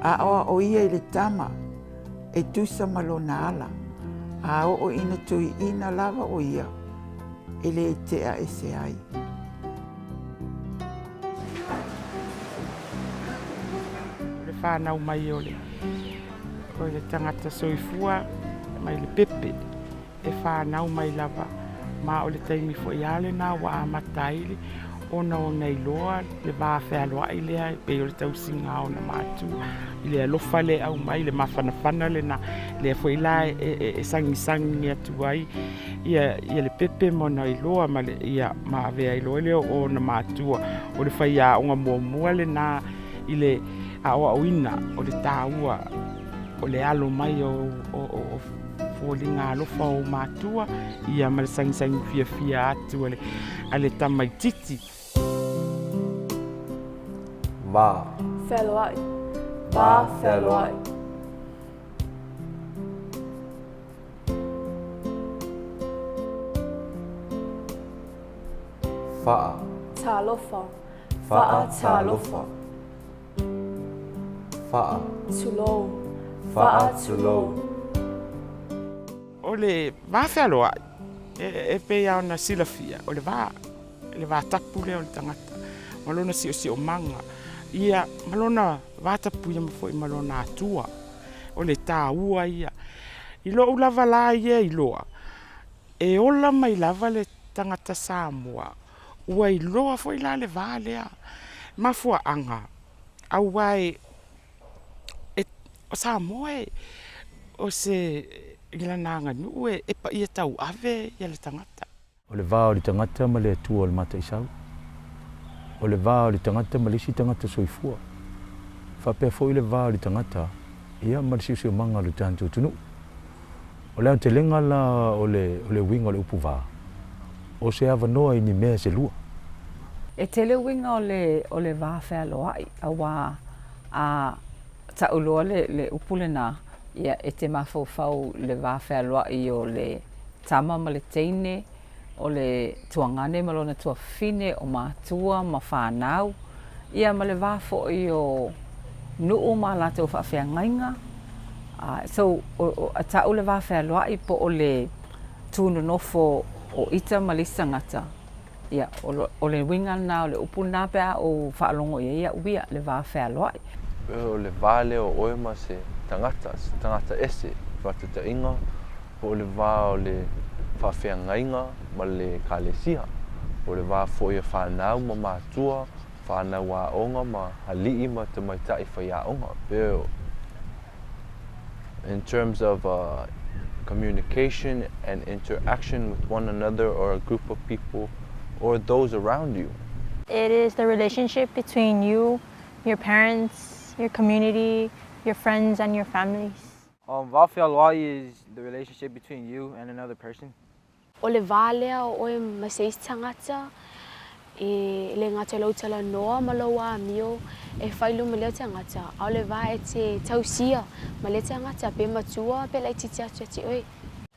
Aʻoaʻo ia i le tama e tusa ma lona ala, a oo ina tuiʻina lava ʻo ia e le teʻa ese ai. O le fanau mai o le o le tagata soifua mai le pepe e fanau mai lava, ma o le taimi foi lava lena ua amata ai le ona ona iloa le va fealoai lea e pei o le tausiga o ona matua i le alofa lea e aumai, le mafanafana lena, lea foi la e sagisagi atu ai ia le pepe ma ona iloa ma le ia ma avea ai loa lea o ona matua. O le faiaoga muamua lena i le aoaoina o le taua o le alo mai o foliga alofa o ou matua, ia ma le sagisagi fiafia atu a le tamaititi. Va. Fealoai. Va fealoai. Faa. Talofa. Faa talofa. Faa. Tulou. Faa tulou. O le va fealoai, e pei lava ona silafia, o le va, le va tapu lea o le tagata, ma lona siosiomaga, ia, ma lona va tapuia foi ma lona Atua. O le taua ia. I lou lava la ia iloa, e ola mai lava le tagata Samoa, ua iloa foi la le va lea. Mafuaaga, aua e, o Samoa e, o se, i lana aganuu e paia tauave ia le tagata. O le va o le tagata ma le Atua o le Mataisau. O le va o le tagata ma le isi tagata soifua. Faapea foi le va o le tagata, ia, ma le siosiomaga o le tatou atunuu. O le aotelega la o le, o le uiga o le upu va, o se avanoa i ni mea se lua. E tele uiga o le, o le va fealoai, auā a ta'u loa le, le upu lenā, ia, e te mafaufau i le va fealoai o le tama ma le teine, o le tuagane ma lona tuafafine, o matua ma fanau, ia ma le va foi o nuu ma a latou faafeagaiga. So, ta'u le va fealoai po o le tu nonofo o ita ma le isi tagata, Ia, o le uiga lena o le upu lena pe a ou faalogo i ai au ia, le va fealoai. O le va lea o oe ma se tagata, se tagata ese, faataitaiga, po o le va o le faafeagaiga ma le ekalesia, po o le va foi o fanau ma matua, fanau aoga ma alii ma tamaitai faiaoga, pe In terms of communication and interaction with one another or a group of people or those around you. It is the relationship between you, your parents, your community, your friends and your families. Um, va fealoai is the relationship between you and another person. O le va lea o oe ma se isi tagata, e le gata i lou talanoa ma lou amio e fai i luma i lea tagata, a o le va e te tausia ma lea tagata, pe matua pe laitiiti atu ia te oe.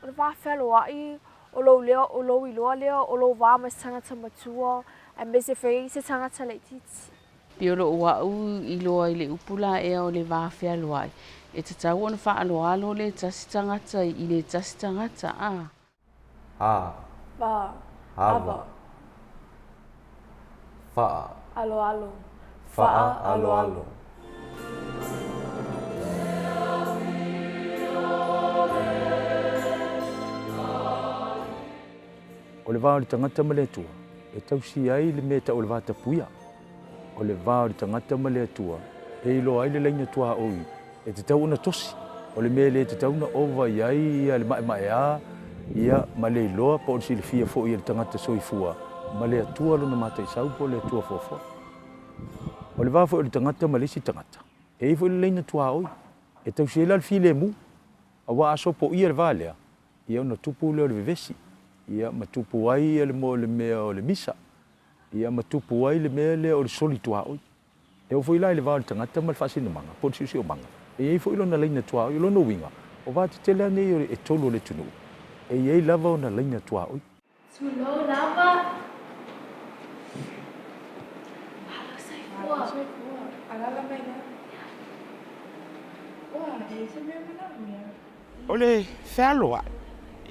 O le va fealoai, o lou leo, o lou iloa lea, o lou va ma se tagata matua, aemaise foi se tagata laitiiti. Pei o lou a'u iloa i le upu la ea o le va fealoai, e tatau ona faaaloalo le tasi tagata i le tasi tagata, a. A. Va. Ava. Fa'a. Aloalo. Fa'a aloalo. O le va o le tagata ma le Atua, e tausia ai le mea e tau o le vatapuia. O le va o le tagata ma le Atua, e iloa ai le laina tuaoi e tatau ona tosi. O le mea e le tatau ona ova i ai ia le maemaea ia ma le iloa po o le silafia foi e le tagata soifua ma le Atua lona mataisau po o le Atua foafoa. O le va foi o le tagata ma le isi tagata, e i ai foi le laina tuaoi e tausi ai la le filemu, aua a sopoia le va lea, ia ona tupu lea o le vevesi, ia ma tupu ai le mo le mea o le misa, ia ma tupu ai le mea lea o le soli tuaoi. E oo foi la i le va o le tagata ma le faasinomaga po o le siosiomaga, e i ai foi lona laina tuaoi. O lona uiga, o va tetele lava nei e tolu o le atunuu, e i ai lava ona laina tuaoi. Tulou lava. Malo soifua. Malo soifua. Alala mai la. O le fealoai,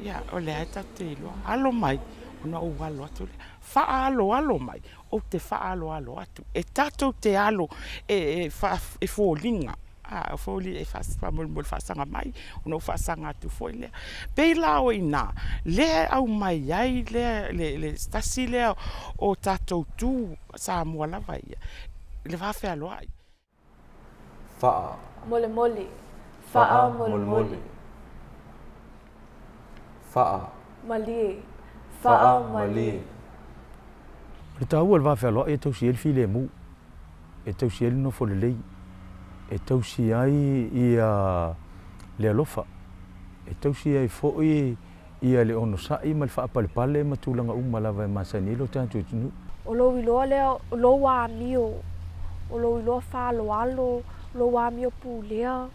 ia o lea e tatou te iloa, alo mai ona ou alo atu lea. Faaaloalo mai, ou te faaaloalo atu. E tatou te alo e foliga, e faamolemole faasaga mai ona ou faasaga atu foi lea. E pei la o i ina lea e aumai ai le tasi lea o tatou tu Samoa lava ia, le va fealoai. Faa. Molemole. Faa molemole. Faa. Malie. Faa malie. O le taua o le va fealoai e tausi ai le filemu, e tausi ai le nofo lelei, e tausi ai ia le alofa, e tausi ai foi ia le onosai ma le faapalepale ma tulaga uma lava e masani ai lo tatou atunuu. O lou iloa lea, o lou amio, o lou iloa faaaloalo, o lou amio pulea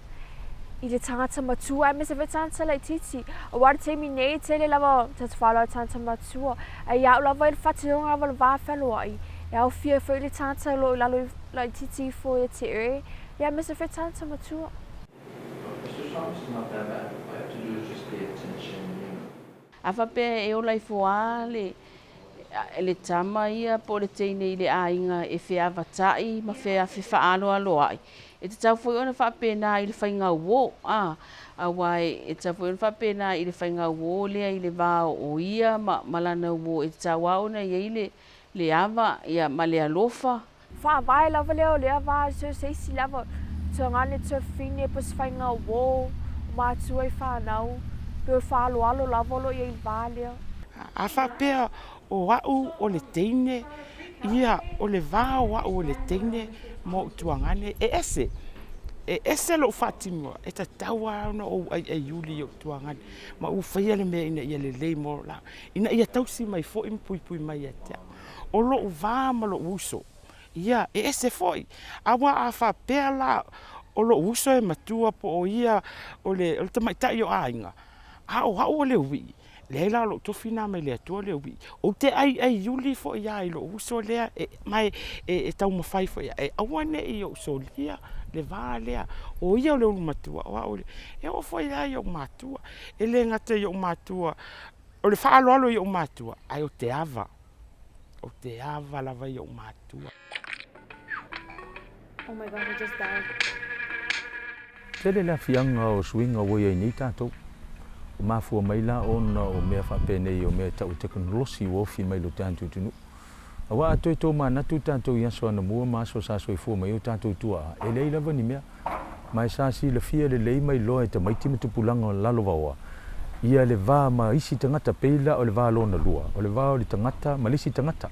i le tagata matua aemaise foi tagata laitiiti. Aua o le taimi nei, e tele lava tagata faaaloalo tagata matua, ae ia au lava ia le faatinoga lava o le va fealoai, e aofia ai foi le tagata o lo o i lalo laitiiti ifo ia te oe, ia aemaise foi tagata matua. A faapea e ola ifo lava le, le tama ia po o le teine i le aiga e feavata'i ma fefaaloaloa'i, e tatau foi ona faapena i le faiga uō, a, aua e tatau foi ona faapena i le faiga uō lea i le va o ia ma, ma lana uō, e tatau lava ona i ai le, le ava, ia, ma le alofa. Faavae lava lea o lea va so se isi lava tuagane tuafafine po se faiga uo o matua i fanau pe o faaaloalo lava o lo o i ai i le va lea. A faapea o au o le teine, ia o le va o au o le teine ma ou tuagane e ese. E ese lou faatinoa, e tatau lava ona ou aiaiuli i ou tuagane ma ou faia le mea ina ia lelei mo la, ina ia tausi mai foi ma puipui mai ia te au. O lou va ma lou uso, ia, e ese foi. Aua a faapea la o lou uso e matua po o ia o le tamaitai o aiga, a o au o le uii, leai la o lou tofi lena mai le Atua le uii. Ou te aiaiuli foi lava i lou uso lea, ma e taumafai foi e aua ne i ou solia le va lea, o ia o le ulumatua, o au o le… E oo foi lava i ou matua, e le gata i ou matua O le faaaloalo i ou matua, ae o te ava, o te ava lava i ou matua. Oh my god, I just died. Tele le afiaga o suiga ua i ai nei tatou. Ua mafua mai la ona o mea faapenei o mea e tau o tekonolosi ua ofi mai i lo tatou atunuu. Aua a toe tomanatu tatou i aso anamua ma aso sa soifua mai ai o tatou tuaa, e leai lava ni mea. Ma e sa silafia lelei mai loa e tamaiti ma tupulaga o lalovaoa ia le va ma isi tagata pei la o le va lona lua, o le va o le tagata ma le isi tagata.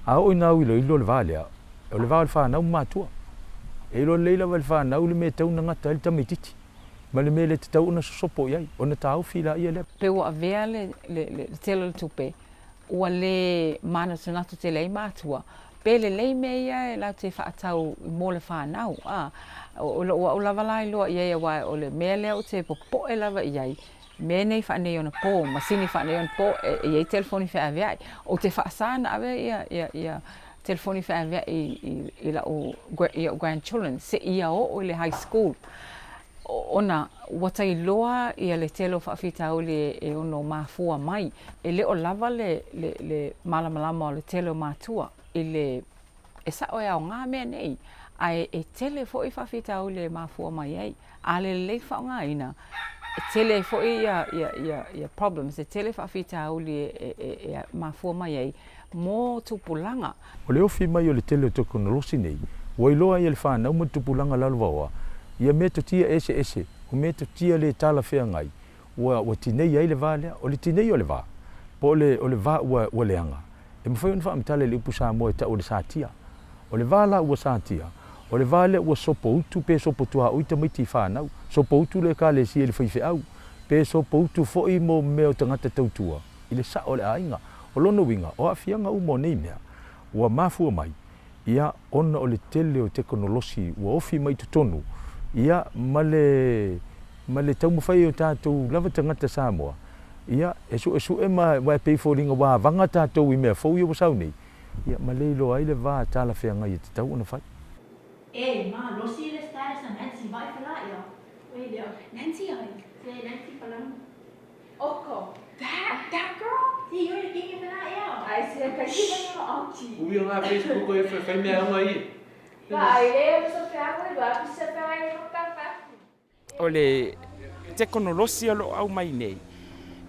A oo ina auiloilo le va lea, o le va o le fanau ma matua. E iloa lelei lava e le fanau le mea e tau na gata ai le tamaititi ma le mea e le tatau ona sosopo i ai, ona taofi laia lea. Pe ua avea le tele o le tupe ua le manatunatu tele ai matua, pe lelei mea ia e latou te faatau mo le fanau. A, o lou au lava la iloa i ai aua o le mea lea ou te popoe lava i ai, mea nei faaneionapo, masini faaneionapo e i ai telefoni feaveai. Ou te faasa ona ave ia, ia, ia telefoni feaveai i, i lau, i ou grandchildren seia oo i le high school. Ona ua tailoa ia le tele o faafitauli e ono mafua mai, e le o lava le, le, le malamalama o le tele o matua i le, e sao e aoga mea nei, ae e tele foi faafitauli e mafua mai ai. A le lelei le faaaogaina, e tele ai foi ia, ia, ia, ia problems, e tele faafitauli e, e, e mafua mai ai mo tupulaga. O le ofi mai o le tele o tekonolosi nei, ua iloa ai e le fanau ma le tupulaga lalovaoa ia metotia eseese, o metotia le talafeagai, ua, ua tinei ai le va lea. O le tinei o le va, po o le, o le va ua, ua leaga, e mafai ona faamatala i le upu Samoa e tau o le satia. O le va la ua satia, o le va lea ua sopoutu pe sopotuaoi tamaiti i fanau, sopoutu le Ekalesia i le faifeau, pe sopoutu foi mo mea o tagata tautua. i le sao o le aiga. O lona uiga, o aafiaga uma o nei mea, ua mafua mai, ia, ona o le tele o tekonolosi ua ofi mai i totonu, ia, ma le, ma le taumafai o tatou lava tagata Samoa, ia, e suesue ma, aua e pei e foliga ua avaga tatou i mea fou ia ua sau nei, ia, ma le iloa ai le va talafeagai e tatau ona fai. E malosi le status a Nancy vai fela ia. Nancy ai. Nancy Palang. Oko. That that girl? Ui o ngā Facebook o e whai mea anga i. O le tekonolosi o lo o aumai nei,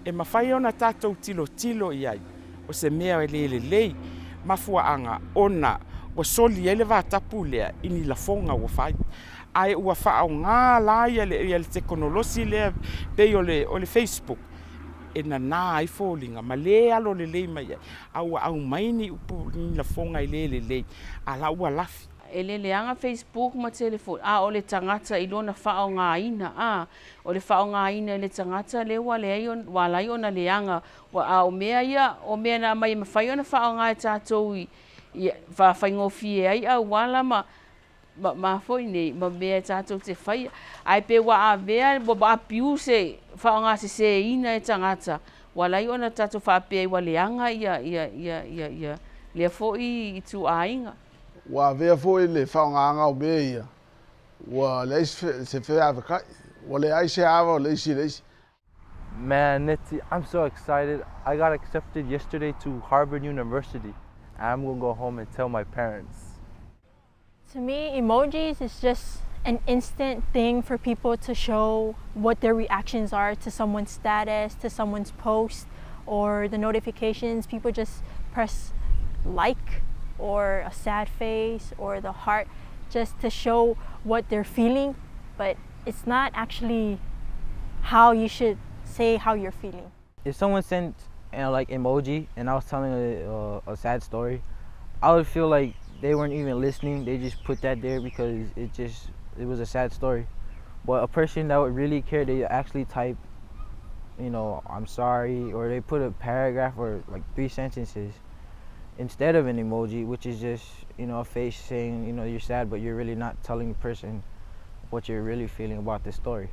e mafai ona tatou tilotilo i ai, o se mea e le lelei, mafuaaga ona ua soli ai le vatapu lea i ni lafoga ua fai. Ae ua faaaoga la ia le tekonolosi lea pei o le Facebook e nana ai foliga ma le alo lelei mai ai, a ua aumai ni upu ni lafoga e le lelei, a la ua lafi. E le leaga Facebook ma telefoni, a o le tagata i lona faaaogaina, a, o le faaaogaina e le tagata lea ua leai ua ala ai ona leaga, a o mea ia, o mea na aumai e mafai ona faaaoga e tatou i, i faafaigofie ai auala ma, ma, ma foi nei, ma mea e tatou te faia. Ae pe ua avea, ua abuse, faaaogaseseina e tagata, Ua ala ai ona tatou faapea ai ua leaga ia, ia, ia, ia, ia lea foi ituaiga. Ua avea foi le faaaogaga o mea ia, ua leai se feavakai, ua leai se ava o le isi i le isi. Man, Neti, I'm so excited. I got accepted yesterday to Harvard University. I'm gonna go home and tell my parents. To me, emojis is just an instant thing for people to show what their reactions are to someone's status, to someone's post, or the notifications. People just press like or a sad face or the heart just to show what they're feeling, but it's not actually how you should say how you're feeling. If someone sent you know, like emoji and I was telling a, a, a sad story, I would feel like they weren't even listening. They just put that there because it just it was a sad story. But a person that would really care, they actually type, you know, I'm sorry, or they put a paragraph or like three sentences instead of an emoji, which is just, you know, a face saying, you know, you're sad, but you're really not telling the person what you're really feeling about this story.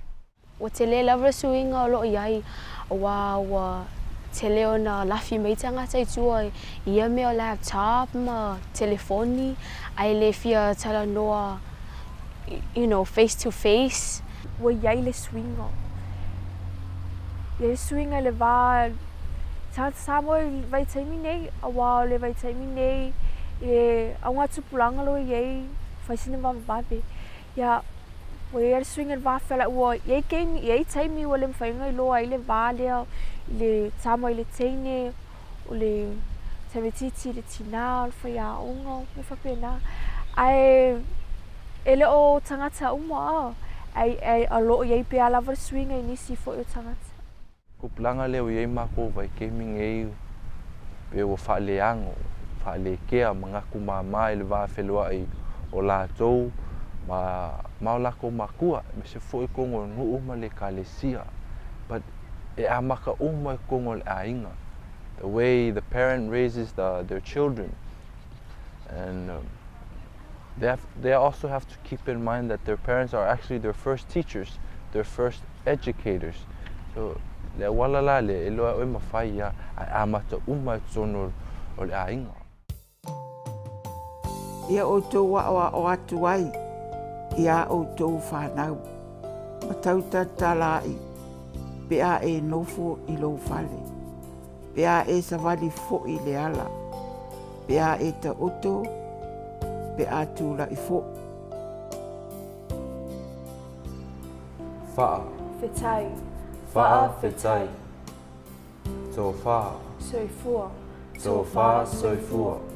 Ua tele lava le suiga o lo o i ai, aua ua tele ona lafi mai tagata i tua i ia mea o laptop ma telefoni ae le fia talanoa you know face to face. Ua i ai le suiga. I ai le suiga i le va tagata Samoa i le vaitaimi nei, aua o le vaitaimi nei i le augatupulaga lo i ai fai sina vavevave. Ia, ua i ai le suiga i le va fealai, ua i ai keimi, i ai taimi ua le mafai ona iloa ai le va lea i le tama i le teine, o le tamaitiiti i le tinā, o le faiaoga, mea faapena. Ae e le o tagata uma, ae, ae o lo o i ai pea lava le suiga i nisi foi o tagata. Tupulaga lea ua i ai makou vaitaimi nei pe ua faaleago, faalekea manatu mama i le va feloai o latou ma ma o latou makua aemaise foi totonu o le nuu ma le ekalesia but e amata uma i totonu o le aiga the way the parent raises the their children and they have they also have to keep in mind that their parents are actually their first teachers, their first educators. So, le auala la lea, e iloa e oe ma fai ia, ae amata uma i totonu o le aiga. Ia outou aʻoaʻo atu ai i ā outou fanau, ma tautatalaʻi pe a e nofo i lou fale. Pe a e savali foʻi i le ala, pe a e taoto, pe a tulaʻi foʻi. Faa. Fetai. Faa fetai. Tofa. Soifua. Tofa soifua.